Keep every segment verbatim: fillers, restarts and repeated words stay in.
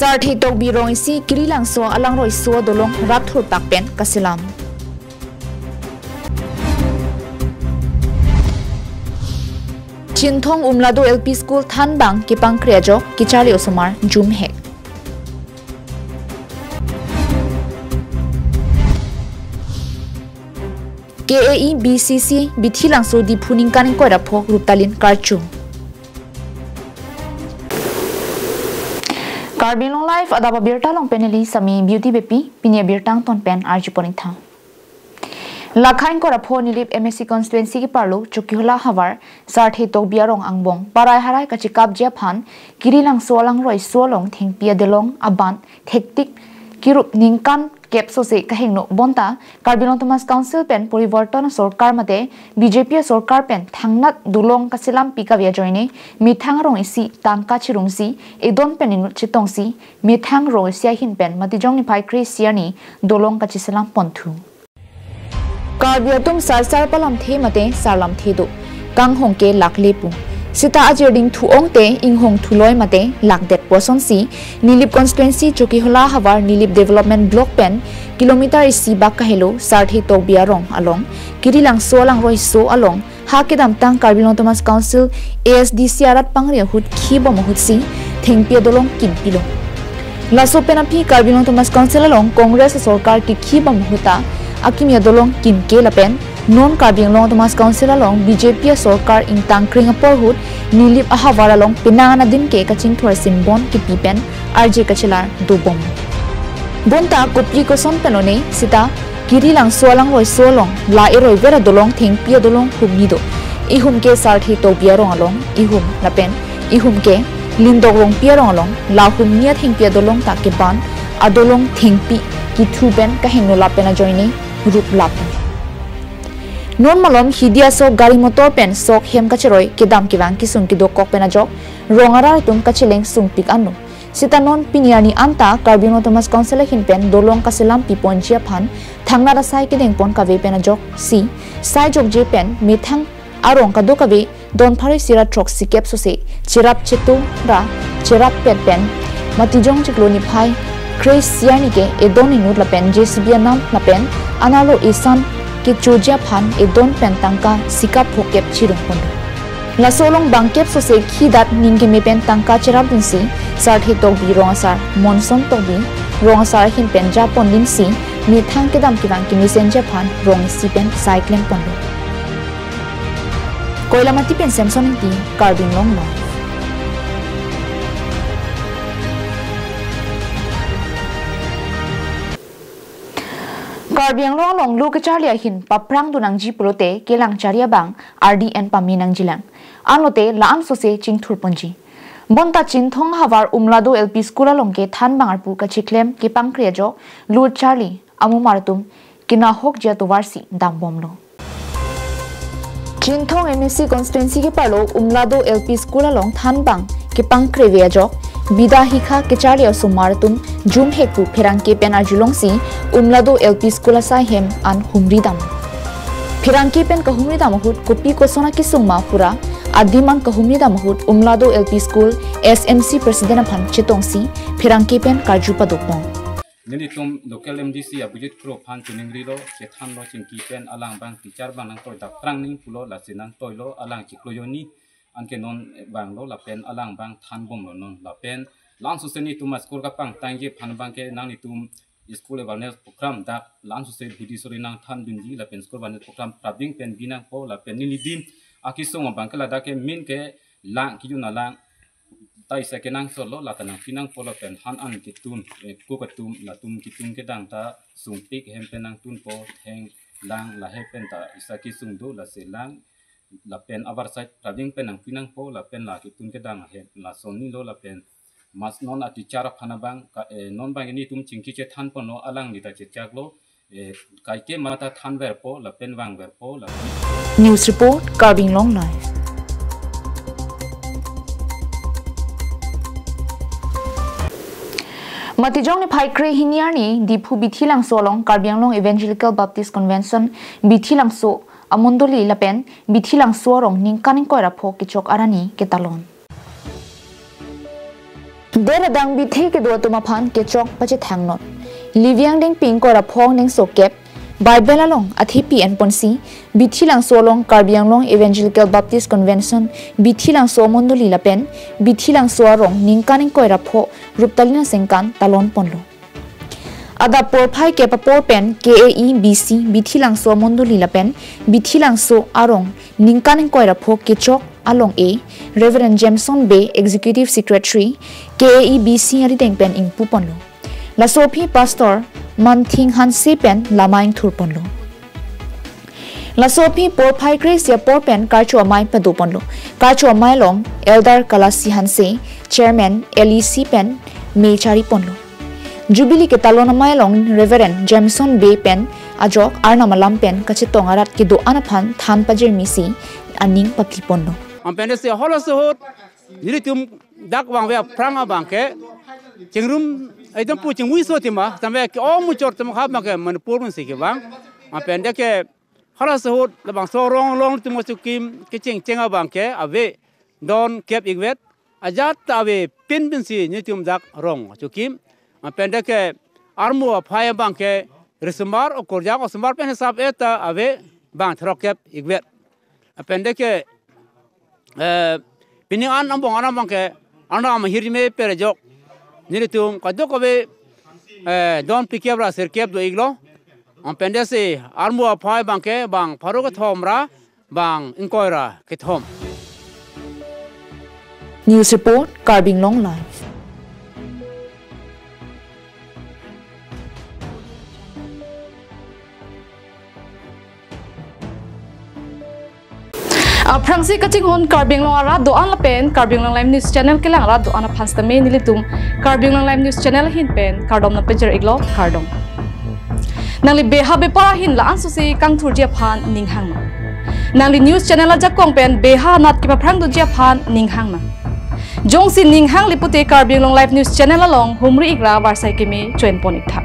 Sarthe Tokbi rong isi Kirilangso alangroi so adolong rat thurpak pen kaselam. Chinthong Umlado L P School thanbang kepangkre ajok kecharli osomar jumhek. K A E B C C Bithilangso Diphu ningkan ingkoi ra pho rup talin karcho. Karbi Anglong Live adap abirta along pen neli Sami Beauty Beypi, pini abirta angton pen arjupon ingthang. Lakha ingkoi ra pho Nilip M A C constituency keparlo Chokihola havar Sarthe Tokbi arong angbong parai harai kachekapji aphan Kirilangso alangroi so along thengpi adolong aban thektik kirup ningkan kep sose kahingno bonta Karbi Anglong Autonomous Council pen Porivartan sorkar mate B J P sorkar pen thangnat dolong kaselampi kave ajoine methang rong isi tangka chirumsi edon pen inut chetongsi methang rong isi ahin pen Matijong niphai kre-isi arni dolong kacheselam ponthu. Karbi atum sarsar palamthe mate sarlamthe do. Kanghong ke lakle pu. Seta ajirding thu-ong te inghong thuloi mate lakdet pu asonsi Nilip constituency Chokihola havar Nilip Development Block pen kilometer isi bak kahelo Sarthe Tokbi arong along Kirilangso alangroi so along ha kedamtang Karbi Anglong Autonomous Council A S D C arat pangri ahut khibom ahutsi thengpi adolong kimpilo. Laso pen aphi Karbi Anglong Autonomous Council along Congress sorkar kikhibom ahut ta akimi adolong kimke lapen non Karbi Anglong Autonomous Council along B J P sorkar ingtang kring apor ahut Nilip ahavar along penang an adim ke kachingthur simbon kipi pen arje kachelar dobom. Bonta kopi koson pen one seta Kirilangso alangroi so along la eroi ver adolong thengpi adolong humni do. Ihum ke Sarthe Tokbi arong along ihum lapen ihum ke Lindok Rongpi arong along la humni athengpi adolong ta keban adolong thengpi kithu pen kahingno lapen ajoine rup lapen. Non malom hidi asok gari motor pen sok hem kacheroi kedam kevang kesung kedokok pen ajok rong arat atum kacheleng sungpik anlo. Seta non pini arni anta Karbi Anglong Autonomous Council ahin pen dolong kaselampi ponji aphan thangnat asai kedeng pon kave pen ajoksi sai jokje pen methang arong kadokave don pharo isi ra throksi kep sose cherap chetu ra cherap pet pen Matijong chiklo niphai kre-isi arni ke edon inut lapen J C B anam lapen analo isan kechoji aphan edon pen tangka sikap phokep chirum ponlo. Laso along bangkep sose khidat ning keme pen tangka cherapdunsi Sarthe Tokbi rong asar Monson Tokbi rong asar ahin pen japon linsi methang kedam kevang kemesenji aphan rong isi pen sai klem ponlo. Koilamati pen Samson Ingti, Karbi Anglong Live. Karbi Anglong along lo kecharli ahin paphrang dunangji pulote kelang chari abang R D N pame nangjilang. Anlote la-an sose chingthur ponji. Bonta Chinthong havar Umlado L P School along ke thanbang arpu kachiklem kepangkre ajok lo charli amumar atum kenahokji atovarsi dambomlo. Chinthong M A C constituency keparlo Umlado L P School along thanbang kepangkreve ajok bida hikha kecharli osomar atum jumhek pu pherangke pen arjulongsi Umlado L P School asai hem an humridam. Pherangke pen kahumridam ahut kopi koson akesung ma pura adim an kahumridam ahut Umlado L P School S M C president aphan chetongsi pherangke pen karju padopon. Nelitum local M D C Abhijit Kro aphan chiningrilo, chethanlo chingki pen alang bang teacher bang nangtoi dapprang ning pulo, lasi nangtoilo, alang chiklo jonni anke non banglo lapen alang bang thanbomlo non lapen la-an sose nelitum school kapangtangji aphan bangke nanglitum school awareness program dak la-an sose bidi sori nangthandunji lapen school awareness program prabing pen binangpo lapen nelitum akesung abangke ladak ke min ke lang kijun alang ta isi kenangsotlo, lata nangpinangpo lapen han an ketun, eh, ko ketum, latum ketun kedang ta sungpik hem pen nangtunpo, theng lang lahai pen ta isi kesung do, lasi lang lapen avarsai prabing pen nangpinangpo lapen la ketun kedang ahem lasonilo lapen mas non a teacher aphan abang ka, eh, non bang nelitum chingki chethanponlo, alangli ta chechaklo, eh, kaike mata thanverpo lapen vangverpo lapen. News report, Karbi Anglong Live. Matijong niphai kre-hini arni Diphu Bithilangso along Karbi Anglong Evangelical Baptist Convention Bithilangso amondoli lapen Bithilangso arong ningkan ingkoi ra pho kechok arani ketalon. Der adang bithe kedo atum aphan kechok pachethang non. Liviang ding ping kora phong ning so kep, Bible along athepi enponsi, Bithi Langso along Karbi Anglong Evangelical Baptist Convention, Bithi Langso Mondoli lapen, Bithi Langso arong ningkan ingkoi ra pho, Ruptalin Asengkan talon ponlo. Adap porphai kep apor pen K A E B C Bithi Langso Mondoli lapen Bithi Langso arong ningkan ingkoi ra pho kechok along e Reverend Jameson Bey, Executive Secretary, K A E B C arideng pen ingpu ponlo. Laso aphi Pastor Manthing Hanse pen lama ingthur ponlo. Laso aphi porphai kre-isi apor pen karcho amei pado ponlo. Karcho amei along Elder Kalasi Hanse, Chairman L E C pen mei chari ponlo. Jubilee ketalon amei along Reverend Jameson Bey pen ajok Arnam alam pen kachetong arat kedo-an aphan than pajirmisi aning papli ponlo. Anpen si halaso ahut nelitum dak vangve aphrang abang ke chingrum, eh, dampu chingmuiso atum a, tame ke-ong muchot atum hap abang ke Manipur pensi kevang. Anpen ke halaso ahut labangso arong along atum achokim kechengcheng abang ke ave don kep-ikvet, ajat ta avepin pensi nelitum dak rong achokim. Anpen ke armu aphai abang ke risomar okorjang osomar pen hisap e ta ave bang throk kep-ikvet. Anpen ke, eh, pining an angbong an abang ke Arnam ahirjume perjok nelitum kadokave, eh, don phlikep ra sirkep do-iklo. Anpen si armu aphai abang ke bang pharo kethom ra bang ingkoi ra kethom. News report, Karbi Anglong Live. Aphrangsi kachinghon Karbi Anglong arat do-an lapen Karbi Anglong Live News Channel kelang arat do-an aphan sitame nelitum Karbi Anglong Live News Channel ahin pen kardom nangpajir-iklo, kardom. Nangli beha bepar ahin la-an sosi kangthurji aphan ning hang nang. Nangli news channel ajakong pen beha anat kepaphrang doji aphan ning hang nang. Jongsi ning hangli pute Karbi Anglong Live News Channel along humri-ik ra varsai keme choen pon-ik tha.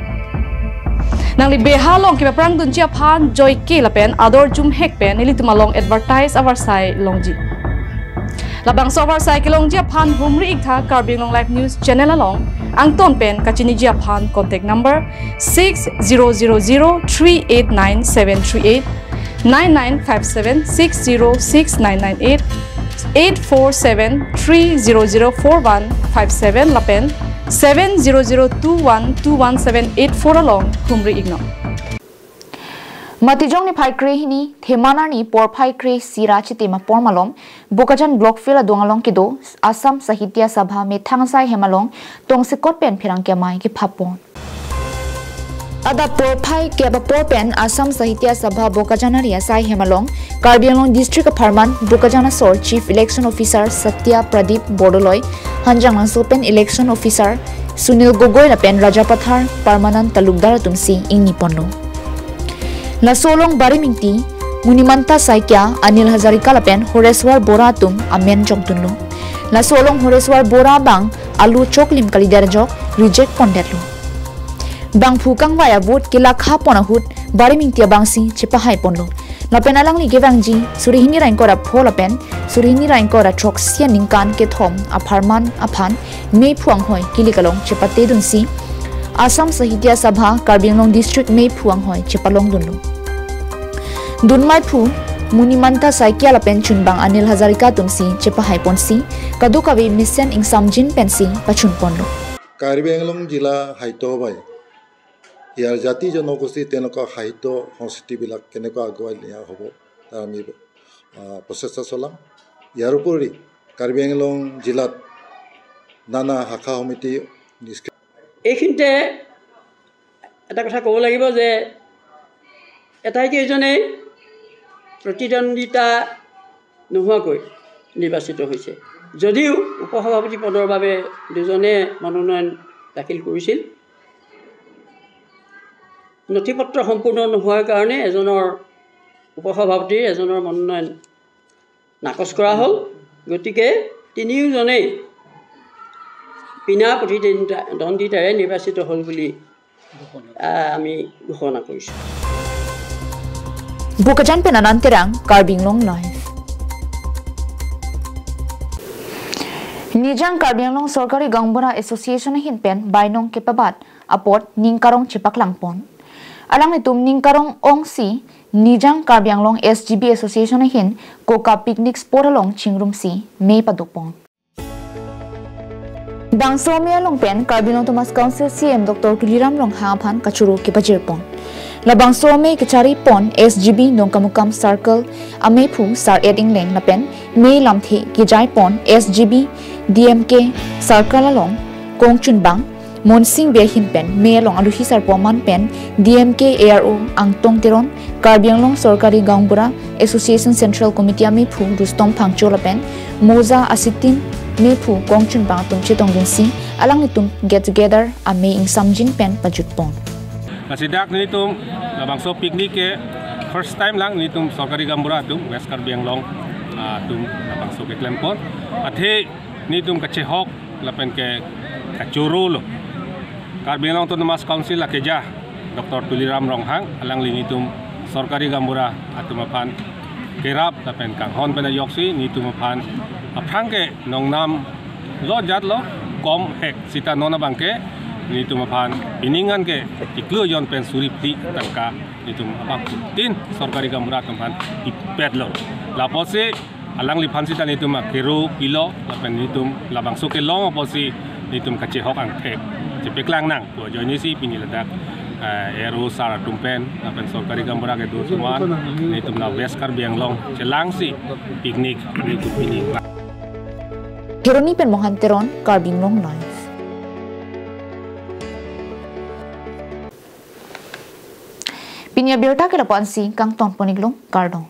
Nangli beha along kepaphrang dunji aphan joike lapen ador jumhek pen nelitum along advertise avarsai longji. Labangso avarsai kelongji aphan humri-ik tha Karbi Anglong Live News Channel along, angton pen kachiniji aphan contact number six zero zero zero three eight nine seven three eight, nine nine five seven six zero six nine nine eight, eight four seven three zero zero four one five seven lapen seven zero zero two one two one seven eight four along humri-ik non. Matijong niphai kre hini, Theman arni porphai kre-isi ra chitim apor malom, Bokajan Block Field adung along kedo Assam Sahitya Sabha methang asai hem along tongsekot pen pherangke amei kephap pon. Adap porphai kep apor pen Assam Sahitya Sabha Bokajan ari asai hem along Karbi Anglong District apharman Bokajan asor Chief Election Officer Satya Pradip Bordoloi, Hanjanglangso pen Election Officer Sunil Gogoi lapen Rajapathar Permanent Talukdar atumsi ingni ponlo. Laso along Barim Ingti, Munimanta Saikia, Anil Hazarika lapen Horeswar Bora atum amen jokdunlo. Laso along Horeswar Bora abang alo choklim kalidet ajok reject pondetlo. Bangphu kangvai avote kelakha pon ahut Barim Ingti abangsi chepahai ponlo. Lapen alangli kevangji suri hini ra ingkoi ra pho lapen suri hini ra ingkoi ra throksi aningkan kethom apharman aphan meiphu anghoi kilik along chepate dunsi Assam Sahitya Sabha Karbi Anglong District meiphu anghoi chepalong dunlo. Dunmeiphu Munimanta Saikia lapen chunbang Anil Hazarika atumsi chepahai ponsi kadokave mesen ingsamjin pensi pachun ponlo. Karbi আংলং জিলা সাহিত্য সভাই ইয়াৰ জাতি জনগোষ্ঠী তেওঁলোকৰ সাহিত্য সংস্কৃতিবিলাক কেনেকুৱা আগুৱাই নিয়া হ'ব, তাৰ আমি, আহ, প্ৰচেষ্টা চলাম। ইয়াৰ উপৰি কাৰ্বি আংলং জিলাত নানা শাখা সমিতি নিষ্ক্ৰিয়। এইখিনিতে এটা কথা ক'ব লাগিব যে এটাইকেইজনেই প্ৰতিদ্বন্দ্বিতা নোহোৱাকৈ নিৰ্বাচিত হৈছে। যদিও উপসভাপতি পদৰ বাবে দুজনে মনোনয়ন দাখিল কৰিছিল, নথি পত্ৰ সম্পূৰ্ণ নোহোৱাৰ কাৰণে এজনৰ, উপসভাপতিৰ এজনৰ মনোনয়ন নাকচ কৰা হ'ল। গতিকে তিনিওজনেই বিনা প্ৰতিদ্বন্দ্বিতা-, দ্বন্দ্বিতাৰে নিৰ্বাচিত হ'ল বুলি, আহ, আমি ঘোষণা কৰিছোঁ। Bokajan pen Anand Terang, Karbi Anglong Live. Nijang Karbi Anglong Sorkari Gaonbura Association ahin pen bainong kepabat apot ningkarong chepaklangpon. Alanglitum ningkarong ongsi Nijang Karbi Anglong S G B Association ahin Koka picnic spot along chingrumsi mei padopon. Bangso amei along pen Karbi Anglong Autonomous Council C E M Doctor Tuliram Ronghang aphan kachoro kepajirpon. Labangso amei kecharipon S G B Dongkamukam Circle ameiphu Sar Ed Ingleng lapen mei lamthe kejaipon S G B D M K Circle along kongchunbang Monsing Bey ahin pen mei along aluhi sarpo aman pen D M K A R O Angtong Teron, Karbi Anglong Sorkari Gaonbura Association Central Committee ameiphu Rustom Phangcho lapen Moza Asitin meiphu kongchunbang atum chetongdunsi alanglitum get together amei ingsamjin pen pajutpon. Lasi dak nelitum labangso picnic ke first time lang nelitum Sorkari Gaonbura atum West Karbi Anglong, ah, atum labangso keklempon. Athe nelitum kachehok lapen ke kachorolo Karbi Anglong Autonomous Council akeja Doctor Tuliram Ronghang, alangli nelitum Sorkari Gaonbura atum aphan kerap lapen kanghon pen ajoksi nelitum aphan aphrang ke nongnam lo jat lo kom hek sita non abang ke nelitum aphan pining an ke iklo jon pen suri phli tangka nelitum aphan tin Sorkari Gaonbura atum aphan ipetlo. Lapusi alangliphan sita nelitum akero pilo lapen nelitum labangso kelong apotsi nelitum kachehok angthek chepaklang nang pu ajoinesi pini ladak, eh, A R O sar atum pen lapen Sorkari Gaonbura kedo atum an nelitum la West Karbi Anglong chelangsi picnic nelitum pini. Kheroni pen Mohan Teron, Karbi Anglong Live. Pini abirta ke lapu-ansi kangtonpon-iklo, kardom.